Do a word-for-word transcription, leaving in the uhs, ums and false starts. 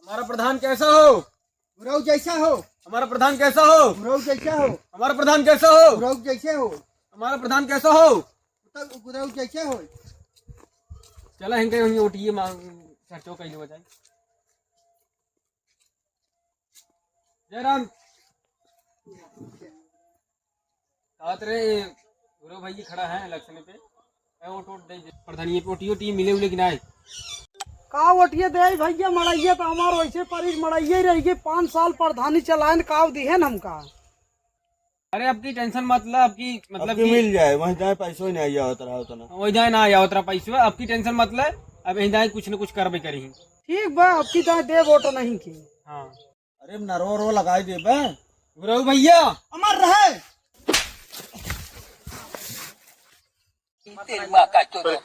हमारा प्रधान कैसा हो? गुरऊ जैसा हो। हमारा प्रधान कैसा हो? गुरऊ जैसा हो। हमारा प्रधान कैसा हो? गुरऊ जैसे हो। हमारा प्रधान कैसा हो? गुरऊ जैसे हो। चला, इनके वहीं ओटिए मांग, चर्चो कइले हो जाए। जयराम। कहत रहे, गुरु भाई खड़ा है इलेक्शन पे, ए, वोट वोट दे दे। प्रधानी पे ओटी ओटी मिले उले कि नाय? का ओटिए दे भैया, मड़ाइए तो हमार वैसे परी मड़ाइए ही रही गई। पाँच साल प्रधानी चलायन, का दिहे न हमका? अरे, आपकी टेंशन मत ला, आपकी मतलब आपकी कि मिल जाए, वहीं जाए पैसों ही नहीं आया होता रहा उतना। वही जाए ना आया होता पैसों, आपकी टेंशन मत ले, अब यहीं जाए कुछ न कुछ करबे करी। ठीक बा, आपकी जाए दे वोट नहीं की। हाँ। अरे, नरवा रो लगाई देबे। गुरु भैया। अमर रहे। तेरी माँ का चोदो।